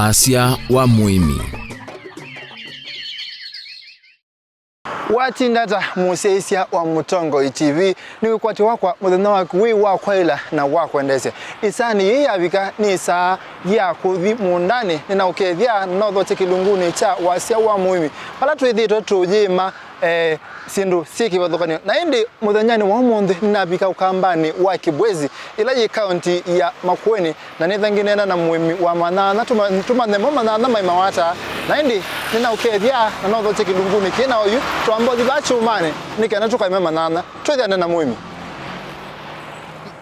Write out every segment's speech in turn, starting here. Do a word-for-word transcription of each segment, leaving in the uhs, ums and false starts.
Asya wa mũĩmi. Watinda ata, mũsyaĩĩsya wa Mũtongoi T V? Nĩ wĩkwatyo wakwa mũthenya waku wĩ wa kwaĩla na wa kwendeesya. Ĩsaanĩ yĩĩ yavika nĩ ĩsaa ya kũthi mũũndanĩ, nĩnaũkethya na nothokye kĩlungunĩ kya wasya wa mũĩmi, vala twĩthĩĩtwe tũyĩma, eh, syĩndũ syĩ kĩvathũkany'o. Na ĩndĩ mũthenyanĩ wa ũmũnthĩ nĩnavika ũkambanĩ wa Kibwezi, ĩla yĩ kaunti ya Makueni, na nĩtha ngĩneena na mũĩmi wa manyanya. Tũma-, tũmanye mo manyanya maimawa ata, na ĩndĩ nĩnaũkethya na nothokye kĩlungunĩ kĩ na oyu, twamba ũthi vaa kyũmanĩ nĩ kana tũkaĩme manyanya. Twĩthĩane na mũĩmi.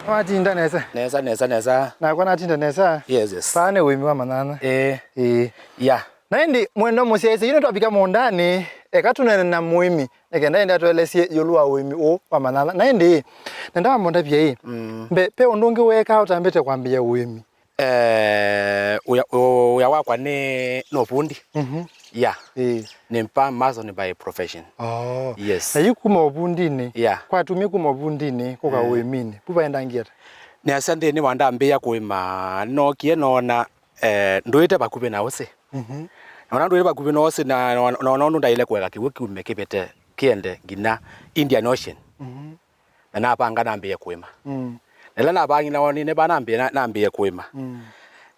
Watinda nesa? Nesa, nesa, nesa. Nakwa natinda nesa. Yes, yes. Vaa nĩ ũĩmi wa manyanya. Ĩĩ. Ĩĩ. Ya. Na ĩndĩ mwendwa mũsyaĩĩsya, yu nĩtwavika mũũndanĩ, eka tũneene na mũĩmi, nĩ kenda ende atũelesye ĩũlũ wa ũĩmi ũũ wa manyanya. Na ĩndĩ, nenda wamũndavya ĩ, mm, mbe, ve ũndũ ũngĩ weekaa ũtambĩte kwambĩĩa ũĩmi? Eh, wĩa, wĩa wakwa nĩ, nĩ ũvundi. Mhm. Yeah. Ĩĩ. Nĩ mpa mason by profession. Oh. Yes. Na yu kuma ũvundinĩ, yeah, kwatumie kuma ũvundinĩ kũka, mm, ũĩminĩ, vu vaendangie ata? Nĩasya nthĩnĩ wa ndambĩĩa kũĩma, nookie noona, eh, ndũĩte vakuvĩ na ũsĩ. Mhm. Na ona ndũĩte vakuvĩ na ũsĩ, na, na, na ona ũndũ ndaĩle kũeka kĩw'ũ kyume kĩvĩte kĩende nginya Indian Ocean. Mhm. Na napanga nambĩĩe kũĩma. Mm. Na ĩla napangile, nonine vaa nambĩĩe, na, nambĩĩe kũĩma. Mm.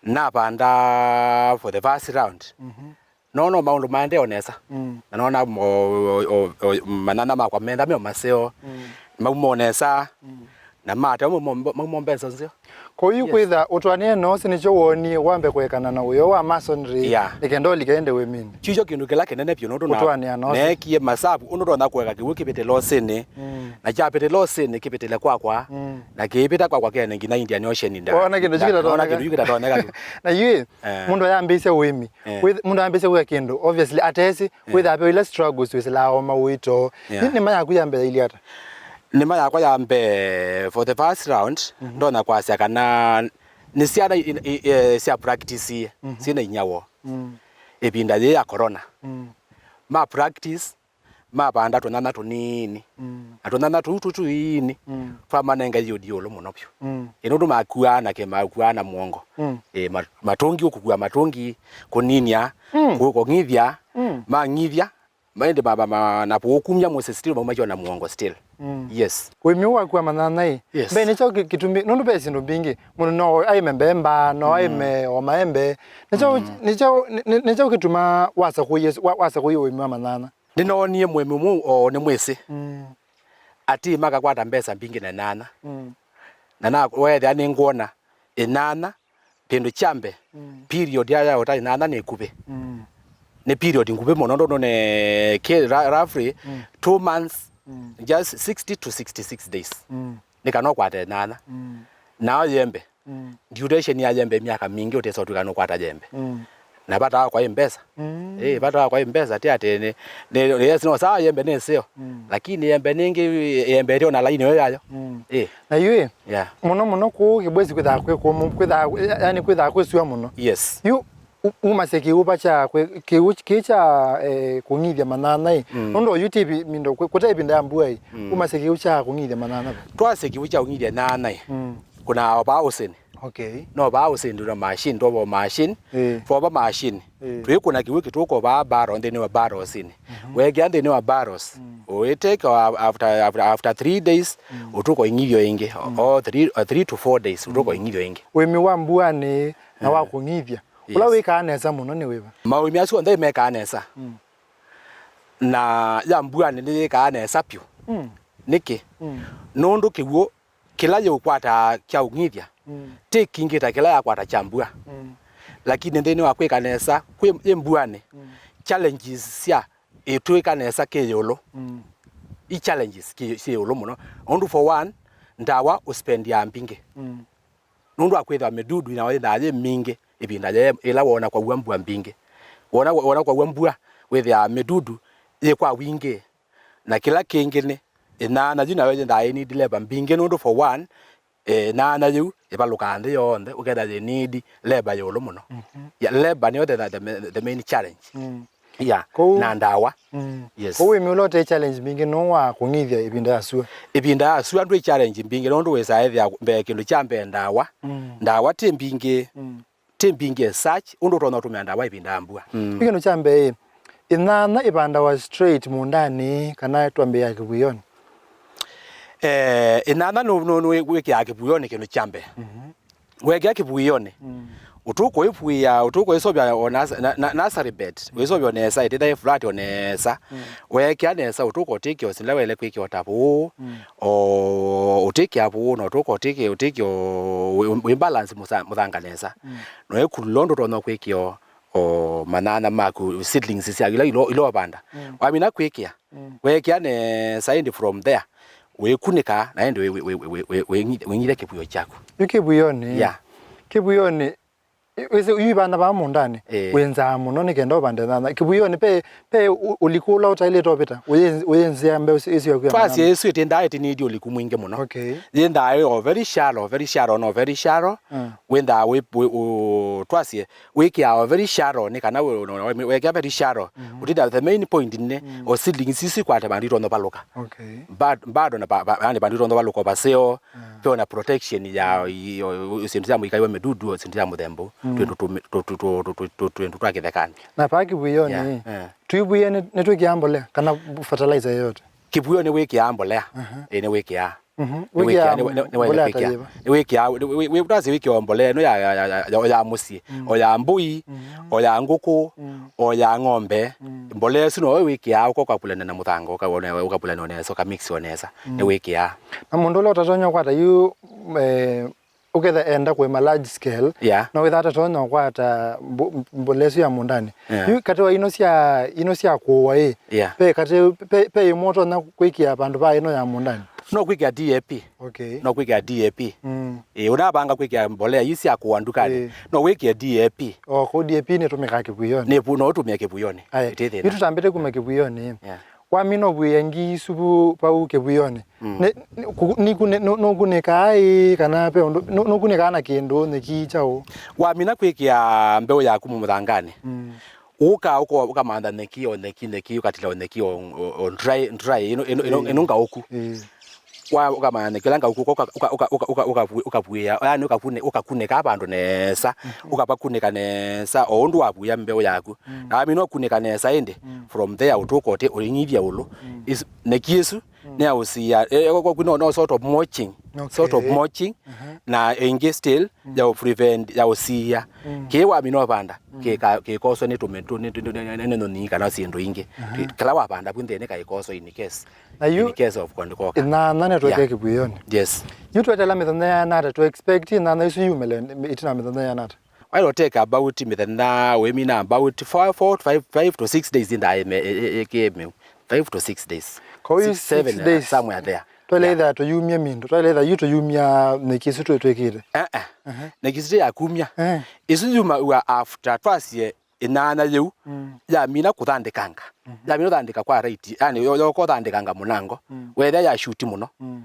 Napanda for the first round. Mhm. Noona maũndũ maendee o nesa. Mm. Na noona mo-, o-, o-, o-, manyanya makwa menda me o maseo. Mm. Mauma o nesa. Mm. Na mate, mauma, mauma mbesa nzeo. Kwoou, yes, kwĩtha ũtwaanĩe na ũsĩ nĩkyo woonie wambe kũekana na wĩa wa masonry, yeah, nĩ kenda ũlike ĩndĩ ũĩminĩ? Kyu kyo kĩndũ kĩla kĩnene vyũ, nũndũ na-, ũtwaanĩa na ũsĩ, neekie masavu ũndũ ndonya kũeka kĩw'ũ kĩvĩtĩle ũsĩnĩ, mm, na kyavĩtĩla ũsĩnĩ kĩvĩtĩle kwakwa, mm, na kĩivĩta kwakwa kĩende nginya Indian Ocean nda-, woona kĩndũ kyu na-, noona kĩtatonyeka, kĩndũ kyu kĩtatonyeka vyũ. Na yu, eh, mũndũ ayambĩĩsya ũĩmi, eh, wĩth-, mũndũ ayambĩĩsya kwĩka kĩndũ, obviously, atesĩ, eh, wĩthaa ve ila struggles wĩsĩlaa o mawĩto. Yeah. Nĩ, nĩma yaku ya mbee yaĩlye ata? Nĩma yakwa ya mbee for the first round, mhm, ndonya kwasya kana nĩ syana i-, i-, i-, eh, sya practice, mhm, syĩna inyia woo. Mm. Ĩvinda yĩĩ ya corona. Mm. Ma practice, mavanda tũnyanya tũnini. Mm. Na tũnyanya tũu tũ tũini, mm, twamanenga yield ĩũlũ mũno vyũ. Mm. Ĩ, nũndũ makuaa na kĩ, makuaa na mũongo. Mm. Ĩ, ma-, matũngi, ũkũkua matũngi, kũninia, mm, kũ-, kũng'ithya, mm, mang'ithya, Maende ma, ma, ma, na kũũkumya mũsyĩ still maumakĩwa na mũongo still. Mm. Yes. Ũĩmi ũũ waku wa manyanya ĩ, yes, mbee nĩkyaũ kĩ-, kĩtumi, nũndũ ve syĩndũ mbingĩ, mũndũ no aĩme mbemba, no, mm, aĩme o maembe. Nĩkyaũ, mm, nĩkyaũ, nĩ, nĩ, nĩkyaũ kĩtumaa wasakũie, wa, wasakũie ũĩmi wa manyanya? Nĩnoonie mũĩmi ũmwe o nĩ mwĩsĩ. Mm. Atĩ makakwata mbesa mbingĩ na nyanya. Mm. Na na weethĩa nĩngwona ĩnyanya Kĩndũ kya mbee, mm, period ya, ya ũta ĩnyanya nĩ ĩkuvĩ. Mm. Nĩ period nguvĩ mũno, nũndũ nĩ kĩ, ra-, roughly, mm, two months, mm, just sixty to sixty-six days. Mm. Nĩ kana ũkwate ĩnyanya. Mm. Nao yembe, mm, duration ya yembe myaka mingĩ ũtesa ũtw'ĩka nũkwata yembe. Mm. Na vata wakwa ĩ mbesa. Mm. Ĩ, vata wakwa ĩ mbesa, ti atĩ nĩ, nĩ, yes, no, sawa, yembe nĩ ĩseo. Mm. Lakini yembe nĩngĩ, yembe ĩtĩ ona laini yo yayo. Mm. Ĩ. Na yu ĩ, yeah, mũno mũno kũũ Kĩbwezi kwĩthaa kwĩ kũmũ, kwĩthaa, yani kwĩthaa kwĩ sua mũno. Yes. Yu, u-, umasya kĩw'ũ va kya kwĩ-, kĩw'ũ kĩ kya, eh, kũng'ithya manyanya ĩ. Mm. Nũndũ yu ti vi-, mindo, kwĩ-, kũte ĩvinda ya mbua ĩ. Mm. Umasya kĩw'ũ kya kũng'ithya manyanya va? Twasya kĩw'ũ kya kũng'ithya nyanya ĩ. Mm. Kũnaa o vaa ũsĩnĩ. Okay. No vaa ũsĩnĩ na machine, twova machine, ĩĩ, twova machine. Ĩĩ. Twĩkũna kĩw'ũ kĩtũko vaa barrel, nthĩnĩ wa barrels inĩ. Mhm. Weekĩa nthĩnĩ wa barrels, mm, ũitake after, after, after three days, mm, ũtũko ing'ithyo ĩngĩ, mm, or three, or three to four days, mm, ũtũko ing'ithyo ĩngĩ. Ũĩmi wa mbuanĩ na wa, mm, kũng'ithya, ũla, yes, wĩkaa nesa mũno nĩ wĩva? Maũĩmi asu onthe mekaa nesa. Mm. Na ya mbuanĩ nĩyĩkaa nesa vyũ. Mm. Nĩkĩ? Mm. Nũndũ kĩw'ũ kĩla yĩũkwataa kya ũng'ithya, mm, ti kingĩ ta kĩla yakwata kya mbua. Mm. Lakini nthĩnĩ wa kwĩka nesa kwĩ, yĩ mbuanĩ, mm, challenges sya ĩtw'ĩka nesa kĩ ĩũlũ. Mm. I challenges kĩ, syĩ ĩũlũ mũno. Ũndũ for one, ndawa ũspendiaa mbingĩ. Mm. Nũndũ wa kwĩthĩwa mĩdudu nayo yĩthaa yĩ mingĩ ĩvinda yĩ, ĩla woona kwaw'a mbua mbingĩ. Woona, woona kwaw'a mbua, wĩthĩaa mĩdudu yĩ kwa wingĩ. Na kĩla kĩngĩ nĩ, ĩnyaanya yu nayo yĩthaa yĩ need labor mbingĩ nũndũ for one, eh, ĩnyaanya yĩu ĩvalũkaa nthĩ yonthe, ũkethĩa yĩ need labor ĩũlũ mũno. Mhm. Ya, labor nĩyo the, the, the, the main challenge. Mm. Yeah, kũu, na ndawa. Mm. Yes. Kũu ũĩmi ũla ũte challenge mbingĩ nũũ wa kũng'ithya ĩvinda ya sua? Ĩvinda ya sua ndwĩ challenge mbingĩ nũndũ wĩsaa ĩthĩa mbee kĩndũ kya mbee ndawa. Mm. Ndawa ti mbingĩ. Mm. ti mbingĩ as such, ũndũ ũtonya ũtũmĩa ndawa ĩvinda ya mbua. Mm. Yu kĩndũ kya mbee, ĩnyanya ĩvandawa straight mũũndanĩ kana twambĩĩa kĩvuĩonĩ? Eh, ĩnyanya nũ-, nũ-, nũ-, wĩkĩaa kĩvuĩonĩ kĩndũ kya mbee. Mhm. Wekĩa kĩvuĩonĩ, mm, ũtũkũĩvuĩa, ũtũkũĩseũvya o nas-, na, na, nursery bed, wĩseũvya o nesa, ĩtĩthaĩ flat o nesa. Mm. Wekĩa nesa, ũtũkũtĩkĩa o sila wele kwĩkĩa o ta vũũ, mm, o ũtĩkĩa vũũ, na ũtũkũtĩkĩa, ũtĩkĩa o wĩ, wĩ balance mũsa-, mũthanga nesa. Mm. Na wĩkulula ũndũ ũtonya kwĩkĩa o, o manyanya maku, seedlings syaku, ila ilo, ilo ũvanda. Mm. Wamina kwĩkĩa, mm, weekĩa nesa, ĩndĩ from there, wĩkunĩka, na ĩndĩ wĩ, wĩ, wĩng'ithe kĩvuĩo kyaku. Yu kĩvuĩonĩ? Yeah. Kĩvuĩonĩ, ĩ-, wĩsĩ, yu ivanda vaa mũũndanĩ, eh, wĩ nzaa mũno nĩ kenda ũvande nyanya. Kĩvuĩonĩ pe, pe ũ-, ũliku ũla ũtaĩlĩte ũvĩta, ũyĩ-, ũyĩnzĩa mbeũ ĩsu yaku ya manyanya? Twasye ĩsu ĩtĩndaa ĩtinĩtye ũliku mwingĩ mũno. Okay. Yĩndaa ĩ o very shallow, very shallow, no very shallow. Mm. Wĩndaa wĩ, wĩ, ũ-, twasye, wĩkĩaa o very shallow, nĩ kana wĩ, no, no, wekĩa very shallow. Mhm. Ũtinda the main point nĩ, mm, o seedlings isu ikwate vandũ itonya valũka. Okay. Bad-, bado na ba-, ba-, yani vandũ itonya valũka vaseo, mm, pe ona protection ya, mm, i-, o, o, syĩndũ sya mũikai wa mĩdudu, o syĩndũ sya mũthemba, mm, twĩndũ tũ-, tũ-, twĩndũ twa kĩthekanĩ. Na vaa kĩvuĩonĩ, yeah, eh, tũivuĩe nĩ, nĩtwĩkĩaa mbolea kana fertilizer yoyote? Kĩvuĩonĩ wĩkĩaa mbolea. Aha. Ĩ, nĩwĩkĩaa. Mhm. Nĩwĩkĩa, wĩkĩa nĩ, nĩ, nĩ, mbolea ta yĩva? Nĩwĩkĩa, nĩ, nĩ, wĩ, wĩ, ũtasi wĩkĩa o mbolea ĩno ya, ya, ya, ya, ya mũsyĩ, mm, o ya mbũi, mm, o ya ngũkũ, mm, o ya ng'ombe. Mm. Mbolea ĩsu noyo wĩkĩaa, ũka ũkapulana na mũthanga, ũka-, ũne-, ũkapulana o nesa, ũkamix o nesa. Mm. Nĩwĩkĩaa. Na mũndũ ũla ũtatonya ũkwata yu, eh, ũketha enda kũĩma large scale, yeah, no wĩtha atatonya ũkwata mbo-, mbolea ĩsu ya mũũndanĩ. Yeah. Yu katĩ wa ino sya, ino sya kũũa ĩ, yeah, pe katĩ, pe, pe ĩmwe ũtonya kwĩkĩa vandũ va ĩno ya mũũndanĩ? No kwĩkĩa D A P. Okay. No kwĩkĩa D A P. Mm. Ĩ, ũnavanga kwĩkĩa mbolea ii sya kũũa ndukanĩ, ĩ, no wĩkĩe D A P. O, kũu D A P nĩtũmĩkaa kĩvuĩonĩ? Nĩ vu-, no ũtũmĩe kĩvuĩonĩ. Aya, ĩtĩ thĩna. Yu tũtambĩte kuma kĩvuĩonĩ. Yeah. Wamina ũvuĩa ngi isu vu vau kĩvuĩonĩ, mm, nĩ, nĩ, kũ-, nĩ, nĩ, nũ-, nũkunĩkaa ĩ, kana ve ũndũ, nũ-, nũkunĩkaa na kĩndũ, nyeki, kyaũ? Wamina kwĩkĩa mbeũ yaku mũthanganĩ, mm, ũka, ũka, ũkamantha nyeki, o nyeki, nyeki, ũkatila o nyeki, o, o, o dry, dry, ĩno, ĩno, ĩno, ĩĩ, ĩno ngaũku. Ĩĩ. Wa, ũkamantha nyeki ĩla ngaũku, ũka, ũka, ũkavuĩa, yani ũkakune-, ũkakunĩka vandũ nesa, mhm, ũkavakunĩka nesa, o ũndũ wavuĩa mbeũ yaku. Mm. Na wamina ũkunĩka nesa ĩndĩ, mm, from there ũtũka ũte ũing'ithya ũlũ. Mm. Is-, nyeki ĩsu, mm, nĩyaũsia, eh, eh, kwaku no, no sort of mulching. Okay. Sort of mulching, mhm, na ĩngĩ still, mm, ya prevent, ya ũsia. Mm. Kĩĩ wamina ũvanda, mm, kĩka-, kĩkoswa nĩ tũmĩ-, tũ-, nĩ, nĩ, nĩ, nĩ, nĩ nyoni kana syĩndũ ingĩ. Aha. Kĩ-, kĩla wavanda vu nthĩnĩ kaikoswa in case, na yu in case of kũandĩkoka. Ĩnyanya nĩtwekee, yeah, kĩvuĩonĩ. Yes. Yu twetela mĩthenya yana ata, tũ expect ĩnyanya isu yumĩle ĩtina mĩthenya yana ata? Well, it'll take about mĩthenya, we mean about four, four to five, five to six days in the, eh, eh, eh, eh, five to six days. Kwa hiyo six, seven, six days, somewhere there. Twele, yeah, ĩtha tũyumya mindu, twele ĩtha yu tũyumya nyeki isu twĩ-, twĩkĩte. Eh, eh. Aha. Nyeki isu ya kumya. Eh. Isu yuma ua after twasie ĩnyanya yĩu, mm, yamina kũthandĩkanga. Mhm. Yamina ũthandĩka kwa right, yani yo, yo kũthandĩkanga mũnango. Mm. Wethĩa ya shoot mũno. Mm.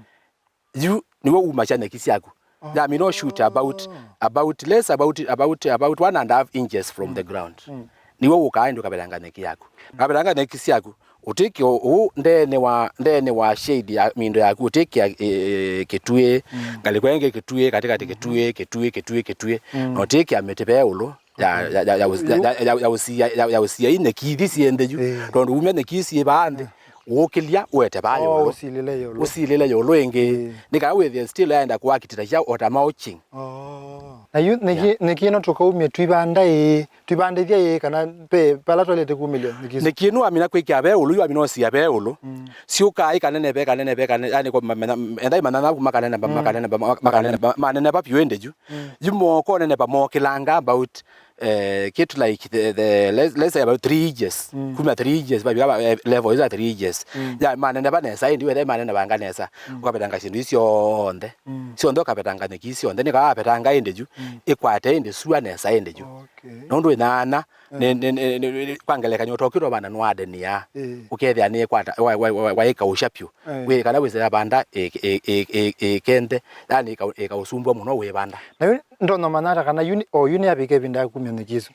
Yu nĩw'o umasya nyeki syaku. Oh. Yamina shoot about, about less, about, about, about one and a half inches from, mm, the ground. Mm. Nĩw'o ũkaa ĩndĩ ũkavetanga nyeki yaku. Mm. Ũkavetanga nyeki syaku, ũtĩkĩa ũũ ndeene wa, ndeene wa shade ya mindo yaku, ũtĩkĩa, eh, kĩtuĩ, mm, ngalĩko ĩngĩ kĩtuĩ, katĩkatĩ, mhm, kĩtuĩ, kĩtuĩ, kĩtuĩ, kĩtuĩ. Mm. Na ũtĩkĩa mĩtĩ ve ũlũ. Ya, okay, ya, ya, ya, ũs-, ya, ya, ya, ya ũsia, ya, ya ũsia i nyeki ithi syĩ nthĩ yu. Ĩĩ. Tondũ umya nyeki ici syĩ vaa nthĩ, mm, ũũkĩlya, ũete vaa, oh, ĩũlũ. Ũsilĩle ĩũlũ. Ũsilĩle ĩũlũ ĩngĩ. Ĩĩ. Nĩ kana wĩthĩe still yaenda kũakitĩta ya ota mulching. Oh. Na yu nyeki, yeah, nyeki ĩno tũkaumya twivanda ĩĩ, twivandĩthya ĩĩ, kana pe, pala twailĩte kumĩlya nyeki isu? Nyeki ĩno wamina kwĩkĩa ve ũlũ, yu wamina ũsia ve ũlũ. Mm. Syũkaa ikaneneva, ikaneneva, ikaneneva, yani kwa ma-, ma-, enda imanana kuma kaneneva, mm, makaneneva, ma-, makaneneva, maneneva vyũ ĩndĩ yu. Mm. Yu moko nene vamokĩlanga about, eh, kĩtu like the, the, let's, let's say about three inches. Mm. Kuma three inches, vavi, eh, level is three inches. Mm. Ya, manene va nesa, ĩndĩ wethe manene vanga nesa. Mm. Ũkavetanga syĩndũ isu syonthe. Mm. Syonthe ũkavetanga nyeki syonthe. Nĩka wavetanga ĩndĩ yu, mm, ĩkwate ĩndĩ sua nesa ĩndĩ yu. Okay. Nũndũ ĩnyanya, mm, nĩ, nĩ, nĩ, nĩ, nĩ, kwa ngelekany'o, ũtokĩtwa vanda nũadenia. Ĩĩ. Ũkethĩa nĩ kwata, wa, wa, wa, wa ĩkaũsya pyũ. Ĩĩ. Wĩ kana wĩsĩa vanda ĩ, ĩ, ĩ, ĩ, ĩ, kenthe, yani ĩka-, ĩkaũsumbwa mũno wĩ vanda. Na yu ndonya manya ata kana yu nĩ, o yu nĩ avika ĩvinda ya kumya nyeki isu?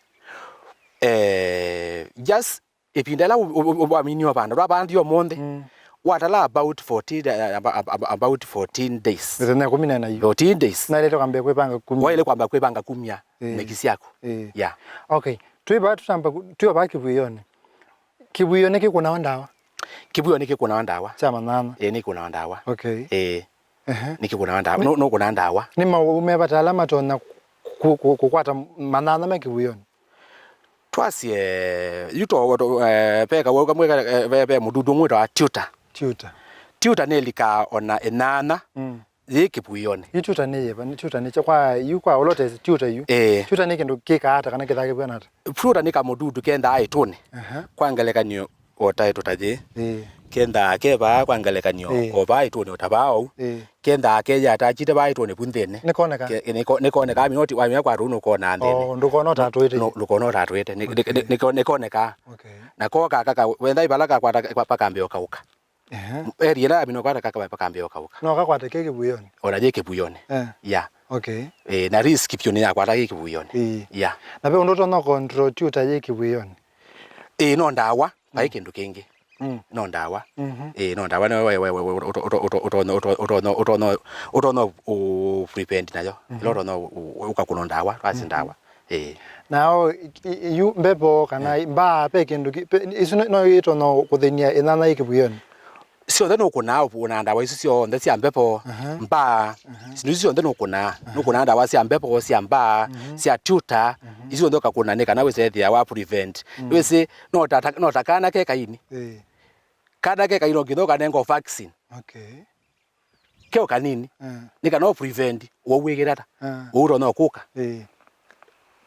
Eh, just ĩvinda ĩla ũ-, ũ-, ũ-, waminie ũvanda, ndwavandie ũmũnthĩ, mm, Watala about fourteen, eh, aba- aba- aba- about fourteen days. Mĩthenya ĩkũmi na ĩna yu. Fourteen days. Naĩlĩte kwambĩa kwĩvanga kumya. Waĩle kwamba kwĩvanga kumya Ĩĩ. meki syaku. Ĩĩ. Yeah. Okay. Twĩ vaa tũtamba ku- twĩ vaa kĩvuĩonĩ. Kĩvuĩo nĩkĩkũnawa ndawa? Kĩvuĩo nĩkĩkũnawa ndawa. Kya manyanya. Ĩĩ, nĩkĩkũnawa ndawa. Okay. Ĩĩ. Ehe. Nĩkĩkũnawa ndawa. Nũ- nũkũnaa ndawa. Nĩ maũũ mevata ala matonya ku- ku- kũkwata manyanya me kĩvuĩonĩ? Twasye, yu to- to- eh, ve kawau kamwe ka- eh, ve- ve mũdudu ũmwe wĩtawa tuta. Tuta. Tuta nĩlikaa ona ĩnana Mm. yĩ kĩvuĩonĩ. Yu tuta nĩ yĩva? Nĩ tuta nĩ kya kwa yu kwa ũlotesi tuta yu. Ĩĩ. Tuta nĩ kĩndũ kĩkaa ata kana kĩthaa kĩvw'ana ata? Tuta nĩ kamũdudu kendaa ĩtũnĩ. Aha. Kwa ngelekany'o o ta ĩtũta yĩĩ. Ĩĩ. Kendaa ke vaa kwa ngelekany'o Ĩĩ. o vaa ĩtũnĩ o ta vaa ou. Ĩĩ. Kendaa keyatachite vaa ĩtũnĩ vu nthĩnĩ. Nĩkoneka? Ke- nĩko- nĩkonekaa minoti wamina kwa tũu nũkonaa nthĩnĩ. Oh, ndũkona ũtatwĩte? Nũ- ndũkona ũtatwĩte. Nĩ- Okay. nĩ- nĩko- nĩkonekaa. Okay. Na ko kaka ka- wenda ivala kakwata ka- pakambĩa ũkaũka. Ehe. Eri ĩla yamina ũkwata kaka pakambĩa ũkaũka. No kakwate ke kĩvuĩonĩ? Ona yĩ kĩvuĩonĩ. Eh. Yeah. Okay. Eh, na risk vyũ nĩ yakwata yĩ kĩvuĩonĩ. Ĩĩ. Yeah. Na ve ũndũ ũtonya control tuta yĩ kĩvuĩonĩ? Ĩĩ, no ndawa, vai Mm. kĩndũ kĩngĩ. Mm. No ndawa. Mhm. Ĩĩ, no ndawa nĩwe ũtonya ũprevent nayo. Mhm. Ĩla ũtonya ũkakũna ndawa, twasye Mhm. ndawa. Ĩĩ. Nao i- i- yu mbepo kana mbaa ve kĩndũ ki- pe- isu no- no itonya kũthĩnia ĩnyanya yĩ kĩvuĩonĩ? Syonthe nũkũnaa ũkũnaa ndawa isu syonthe sya mbepo, Aha. mbaa, Aha. sindu isu syonthe nũkũnaa. Aha. Nũkũnaa ndawa sya mbepo, sya mbaa, Mhm. sya tuta, Mhm. isu syonthe ũkakũna nĩ kana wĩsethĩa wa prevent. Mm. Wĩsĩ, no ta- no ta kana ke kaini. Ĩĩ. Kana ke kaini no nginya ũkanenga vaccine. Okay. Ke o kanini, Mm. nĩ kana ũ prevent ũwau wĩkĩte ata? Mm. Ũu ũtonya kũka. Ĩĩ.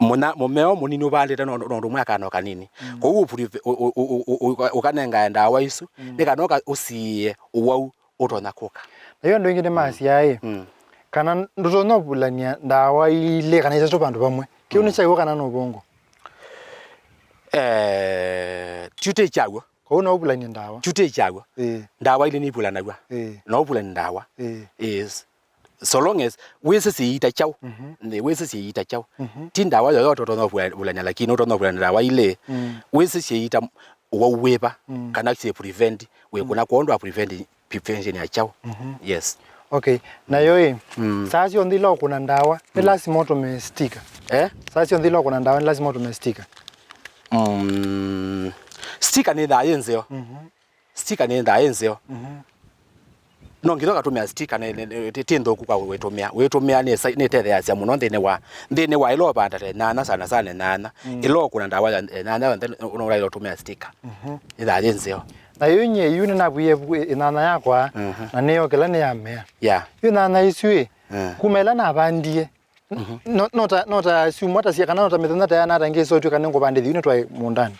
Mũna- mũmeo mũnini ũvandĩte no- nondũ mwe akana o kanini. Mm. Kwoou ũ preve- ũ- ũ- ũ- ũ- ũ- ũkanengae ndawa isu, Mm. nĩ kana ũka- ũsiĩe ũwau ũtonya kũka. Na yu andũ aingĩ nĩmasyaa ĩ, Mm. kana ndũtonya ũvulany'a ndawa ilĩ kana itatũ vandũ vamwe. Kĩu nĩ Mm. kyaw'o kana nĩ ũvũngũ? Eh, tuta kyaw'o. Kwoou no ũvulany'e ndawa? Tuta kyaw'o. Ĩĩ. Ndawa ilĩ nivulanaw'a. Ĩĩ. No ũvulany'e ndawa. Ĩĩ. Yes. So long as wĩsĩ syĩita kyaũ. Mhm. Nĩ wĩsĩ syĩita kyaũ. Mhm. Ti ndawa yoyote ũtonya ũvula- vulany'a, lakini ũtonya ũvulany'a ndawa ilĩ. Mm. Wĩsĩ syĩita wa wĩva, Mm. kana syĩ prevent. Wĩkũna Mm. kwondũ wa prevent prevention ya kyaũ. Mhm. Yes. Okay. Nayo ĩ, Mm. saa syonthe ila ũkũna ndawa, nĩ Mm. lasima ũtũmĩe sticker? Eh? Saa syonthe ila ũkũna ndawa, nĩ lasima ũtũmĩe sticker? Mm. Sticker nĩ thaa yĩ nzeo. Mhm. Sticker nĩ thaa yĩ nzeo. Mhm. No nginya ũkatũmĩa sticker nĩ- nĩ- nĩ- ti- ti nthũku kwa wĩtũmĩa. Wĩtũmĩa nĩ sa- nĩtetheeasya mũno nthĩnĩ wa nthĩnĩ wa ĩla ũvanda ta nyanya, sana sana nyanya. Mm. Ĩla ũkũna ndawa ya nyanya yonthe nũraĩle ũtũmĩa sticker. Mhm. Nĩ thaa yĩ nzeo. Na yu nyie yu nĩnavwie vu ĩ- ĩnyanya yakwa, Mhm. na nĩyokĩla nĩyamea. Yeah. Yu nyanya isu ĩ, Mm. kuma ĩla navandie, n- Mhm. no- no ta- no ta syumwa ta sia- kana no ta mĩthenya ta yana ata ngĩsotw'ĩka nĩngũvandĩthya yu nĩtwaĩ mũũndanĩ?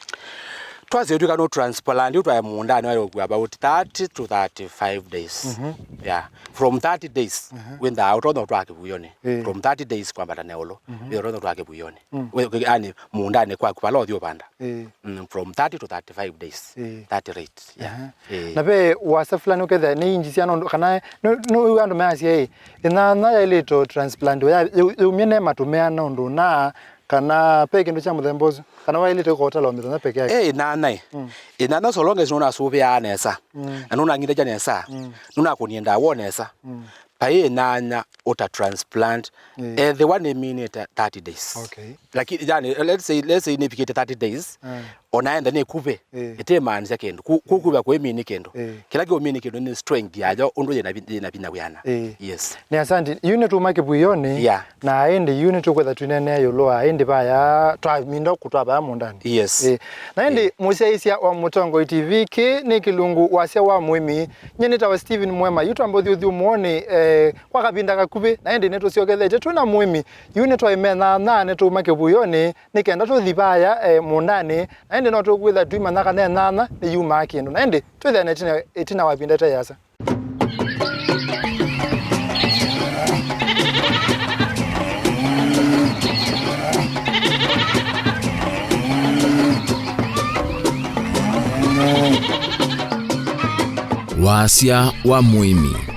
Twasĩtw'ĩka no transplant yu twaĩ mũũndanĩ waĩ ũkua about thirty to thirty-five days. Mhm. Yeah. From thirty days, Mhm. wĩnthaa ũtonya ũtwaa kĩvuĩonĩ. Ĩĩ. From thirty days kwambata na ĩũlũ, Mhm. wĩthĩa ũtonya ũtwaa kĩvuĩonĩ. Mm. Wĩ- yani mũũndanĩ kwaku vala ũthi ũvanda. Ĩĩ. Mm, from thirty to thirty-five days. Ĩĩ. That rate, yeah. Aha. Ĩĩ. Na ve wasa fulani ũkethĩa nĩ inji sya nũndũ kana nũ- nũ- andũ measya ĩ, ĩnyanya yaĩlĩte transplant ya- yau- yaumie ne matũmea nũndũ na kana ve kĩndũ kya mũthemba ũsu kana waĩlĩte kũkotala o mĩthenya peke yake? Eh, ĩnyanya ĩ. Mm. Ĩnyanya so long as nũnasũvĩaa nesa. Mm. Na nũnang'ithĩkya nesa. Mm. Nũnakũnie ndawa o nesa. Mm. Vai ĩnyanya ũta transplant, Ĩĩ. ethĩwa nĩminĩte thirty days. Okay. Lakini, yani, let's say, let's say nĩvikĩte thirty days, Mm. ona enda nĩ kuvĩ, Ĩĩ. ĩtĩmaanisya kĩndũ. Ku- ku- kuvĩ kũimini kĩndũ. Ĩĩ. Kĩla kĩumini kĩndũ nĩ strength yayo, ũndũ yĩna vi- yĩna vinya wĩana. Ĩĩ. Yes. Nĩ asante. Yu nĩtuma kĩvuĩonĩ, Yeah. na ĩndĩ yu nĩtũkwĩtha twĩneenea ĩũlũ wa ĩndĩ vaya, twaminda kũtwa vaya mũũndanĩ. Yes. Ĩĩ. Na ĩndĩ Ĩĩ. mũsyaĩĩsya wa Mũtongoi T V, kĩ nĩ kĩlungu wasya wa mũĩmi. Nyie nĩtawa Stephen Mwema, yu twamba ũthi ũthyũmũonĩ, eh, kwa kavinda kakuvĩ, na ĩndĩ nĩtũsyokethete twĩ na mũĩmi. Yu nĩtwaĩmena nyanya nĩtũuma kĩvuĩonĩ, nĩ kenda tũthi vaya, eh, mũũndanĩ, na ĩndĩ no tũkwĩtha tũimanya kana nyanya nĩyumaa kĩndũ. Na ĩndĩ twĩthĩane ĩtina, ĩtina wa ĩvinda ĩte yĩasa. Wasya wa mũĩmi.